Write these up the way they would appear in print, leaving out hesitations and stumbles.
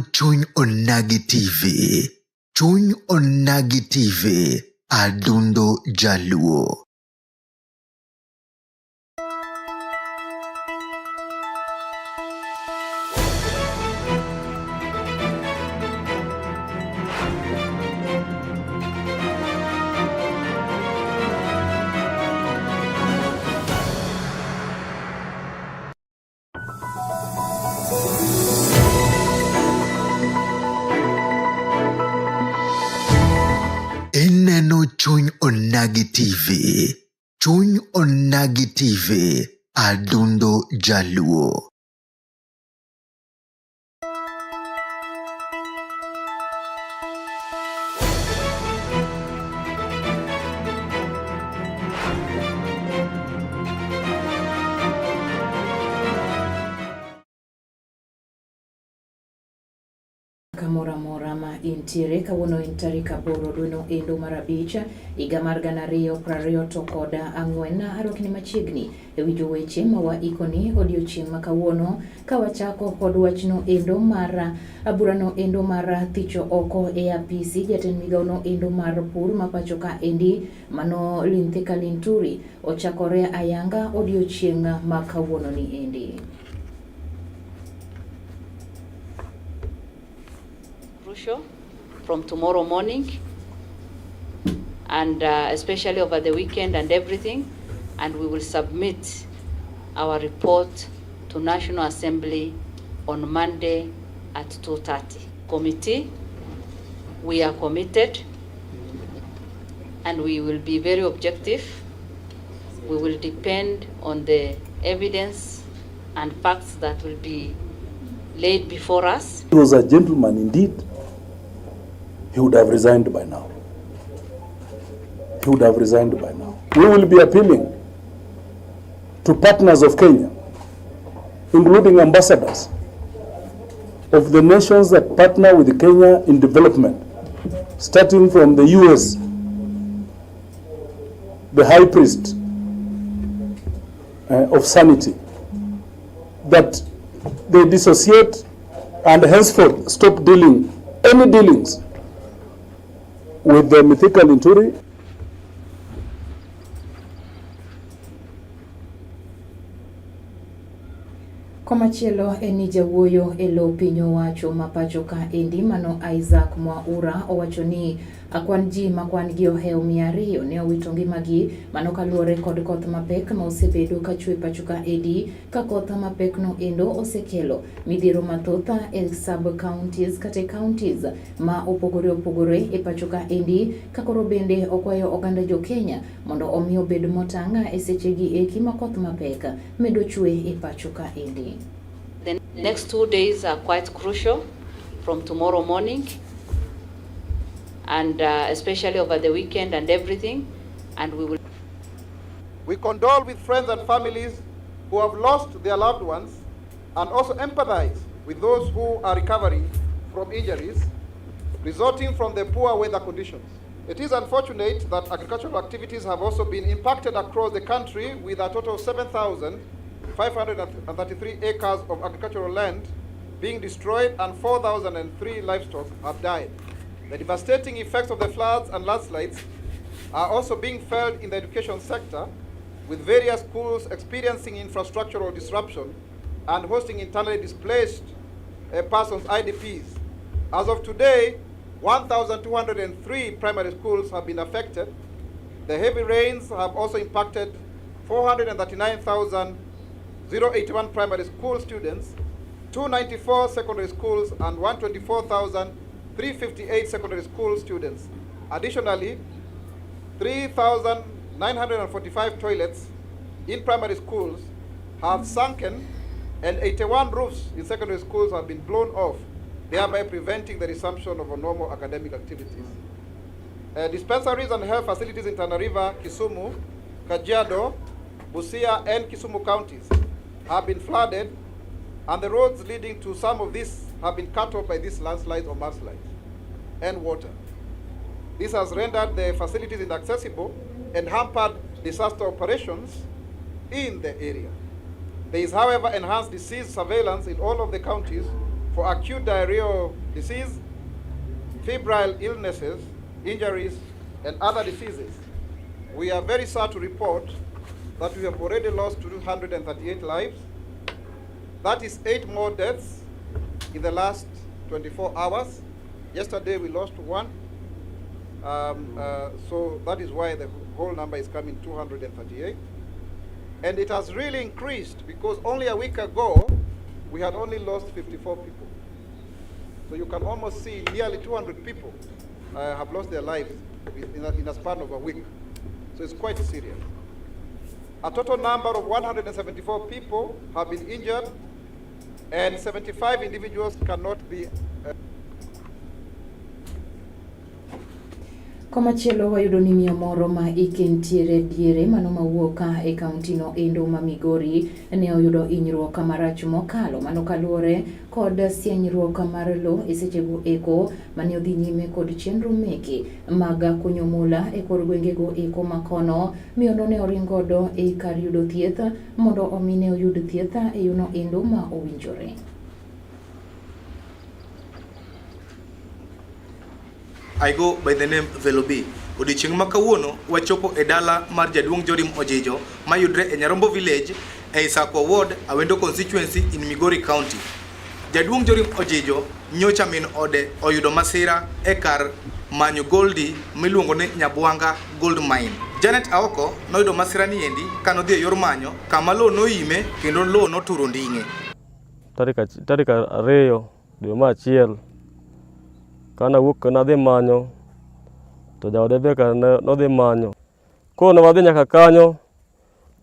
Chuny Onagi TV. Chuny Onagi TV. Adundo Jaluo. Ineno Chuny Onagi TV. Chuny Onagi TV. Adundo Jaluo. Kamoro amora ma intiere kawuono en tarik 8 dweno endo mar 5 higa mar 2024. Arwakni machiegni e winjo weche ma waikoni odiochieng' ma kawuono ka wachako kod wachno endo mar burano endo mar thicho oko e apisi jatend migawono endo mar pur ma pacho ka endi mano Linthika Linturi ochakore ayanga odiochieng' ma kawuono ni endi. Crucial from tomorrow morning and especially over the weekend and everything, and we will submit our report to National Assembly on Monday at 2:30. Committee, we are committed and we will be very objective. We will depend on the evidence and facts that will be laid before us. He was a gentleman indeed. He would have resigned by now. He would have resigned by now. We will be appealing to partners of Kenya, including ambassadors of the nations that partner with Kenya in development, starting from the US, the high priest of sanity, that they dissociate and henceforth stop dealing any dealings with the Mithika Linturi. Komachielo en ni jawuoyo e lo piny owacho ma pacho ka endi mano Isaac Mwaura owacho ni kwan ji ma kwan gi ohewo 200 ne owito ngimagi mano kaluwore kod koth mapek ma osebedo ka chwe pacho ka endi ka koth mapek no endo osekelo midhiero mathoth e sub counties kata e counties ma opogore opogore e pacho ka endi ka koro bende okwayo oganda jo Kenya mondo omi obed motang' e sechegi eki ma koth mapek medo chwe e pacho ka endi. The next 2 days are quite crucial from tomorrow morning and especially over the weekend and everything, and we will. We condole with friends and families who have lost their loved ones and also empathize with those who are recovering from injuries resulting from the poor weather conditions. It is unfortunate that agricultural activities have also been impacted across the country with a total of 7,533 acres of agricultural land being destroyed and 4,003 livestock have died. The devastating effects of the floods and landslides are also being felt in the education sector, with various schools experiencing infrastructural disruption and hosting internally displaced persons, IDPs. As of today, 1,203 primary schools have been affected. The heavy rains have also impacted 439,081 primary school students, 294 secondary schools, and 124,358 secondary school students. Additionally, 3,945 toilets in primary schools have sunken and 81 roofs in secondary schools have been blown off, thereby preventing the resumption of normal academic activities. Dispensaries and health facilities in Tana River, Kisumu, Kajiado, Busia, and Kisumu counties have been flooded, and the roads leading to some of these have been cut off by these landslides or mudslides and water. This has rendered the facilities inaccessible and hampered disaster operations in the area. There is, however, enhanced disease surveillance in all of the counties for acute diarrheal disease, febrile illnesses, injuries, and other diseases. We are very sad to report that we have already lost 238 lives. That is 8 more deaths in the last 24 hours. Yesterday we lost 1. So that is why the whole number is coming 238. And it has really increased because only a week ago, we had only lost 54 people. So you can almost see nearly 200 people have lost their lives in a span of a week. So it's quite serious. A total number of 174 people have been injured and 75 individuals cannot be. Komachielo wayudo ni miyo moro ma ike nitiere diere mano mawuok e kauntino endo ma Migori ne oyudo hinyruok marach mokalo mano kaluwore kod sienyruok mar lo e sechego eko mane odhi nyime kod chenro meke mag kunyo mula e kor gwengego eko makono. Miyono ne oringodo e kar yudo thieth mondo omi ne oyud thieth e yono endo ma owinjore. I go by the name Velobi. Odiochieng' ma kawuono wachopo e dala mar jaduong' Jorim Ojijo mayudre e Nyarombo Village e Isakwa Ward, Awendo Constituency in Migori County. Jaduong' Jorim Ojijo nyocha min ode oyudo masira e kar manyo goldi miluongo ni Nyabwanga Gold Mine. Janet Aoko noyudo masira ni endi kanodhi e yor manyo kama lowo noime kendo lowo noturo nding'e. Tarik 2 dwe mar 1 kana wuok nadhi manyo to jaode be nodhi manyo. Koro ne wadhi nyaka kanyo,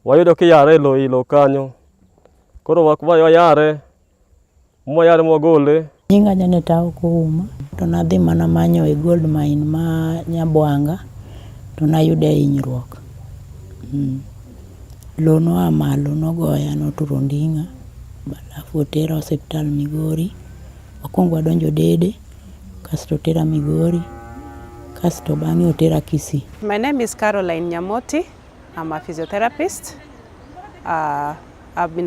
wayudo kiyare e lo kanyo. Koro wayare, mwayare mwagole. Nyinga Janet Aoko Ouma, to nadhi mana manyo e gold mine ma Nyabwanga to nayude hinyruok. Lo noa malo nogoya noturo nding'a, alafu otera osiptal Migori. Wakwongo wadonjo Dede, kasto otera Migori, kasto bang'e otera Kisii. My name is Caroline Nyamoti. I'm a physiotherapist. I'm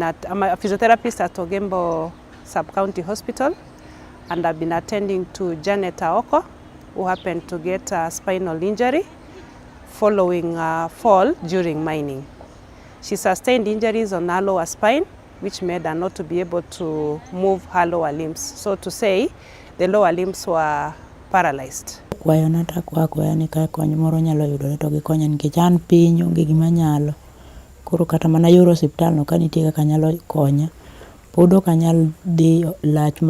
a physiotherapist at Ogembo Sub-County Hospital, and I've been attending to Janet Aoko, who happened to get a spinal injury following a fall during mining. She sustained injuries on her lower spine, which made her not to be able to move her lower limbs. So to say, the lower limbs were paralyzed. Kwayona to akwaya ni ka kony moro nyalo yudore to gikonya nikech an piny onge gima anyalo. Koro kata mana yor osiptal no ka nitie kaka nyalo konya, pod ok anyal dhi lach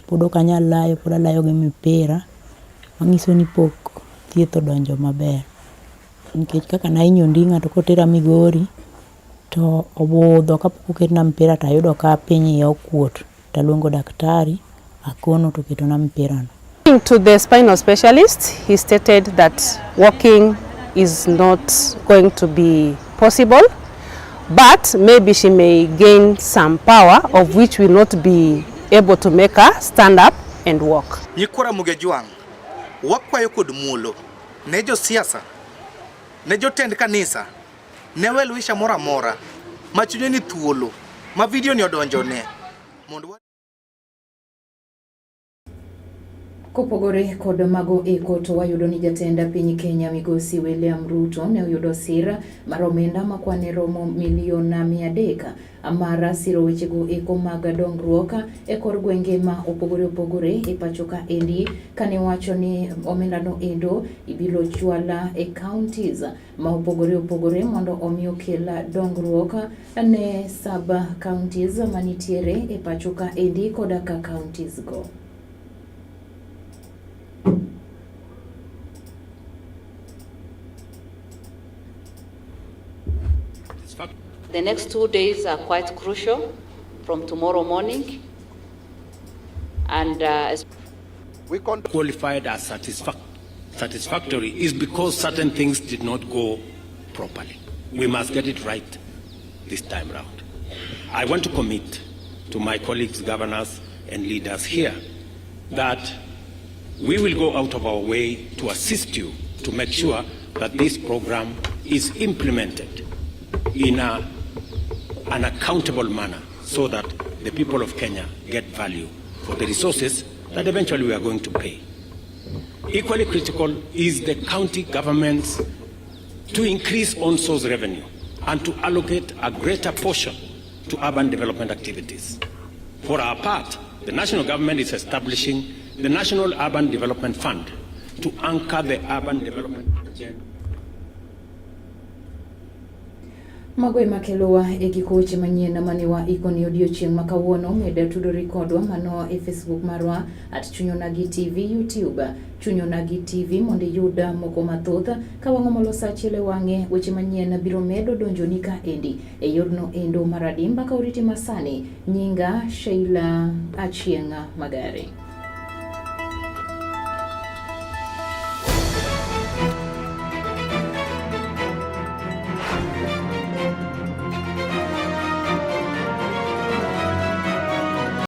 pod ok anyal layo, pod alayo gi mipira, manyiso ni pok thieth odonjo maber. Nikech kaka nahinyo nding'a to kotera Migori to obudho kapok oketna mpira to ayudo ka piny iya okuot taluongo daktari akono to oketona mpira no. To the spinal specialist, he stated that walking is not going to be possible, but maybe she may gain some power of which will not be able to make her stand up and walk. Nyikwa Ramogi Ajwang', wakwayo kod muolo ne josiasa, ne jotend kanisa, ne well-wisher moro amora ma chunye ni thuolo ma video ni odonjone mondo. Kopogore kod mago eko to wayudo ni jatend piny Kenya migosi William Ruto ne oyudo sir mar omenda makwane romo milion 300 mar siro wechego eko mag dongruok e kor gwenge ma opogore opogore e pacho ka endi, kane wacho ni omenda no endo ibiro chwala e counties ma opogore opogore mondo omi okel dongruok ne sub counties manitiere e pacho ka endi koda ka counties go. The next 2 days are quite crucial from tomorrow morning. And we qualified as satisfactory is because certain things did not go properly. We must get it right this time round. I want to commit to my colleagues, governors, and leaders here that we will go out of our way to assist you to make sure that this program is implemented in an accountable manner so that the people of Kenya get value for the resources that eventually we are going to pay. Equally critical is the county governments to increase own-source revenue and to allocate a greater portion to urban development activities. For our part, the national government is establishing the National Urban Development Fund to anchor the urban development agenda. Mago ema kelowa e giko weche manyien mane wa ikoni odiochieng' ma kawuono. Med tudori kodwa mano e Facebook marwa at Chuny Onagi TV, YouTube Chuny Onagi TV mondo iyud moko mathoth. Ka wang'o molo sa achiel e wang'e, weche manyien biro medo donjoni ka endi e yorno endo mar adimba ka oriti masani. Nyinga Sheila Achieng' Magari.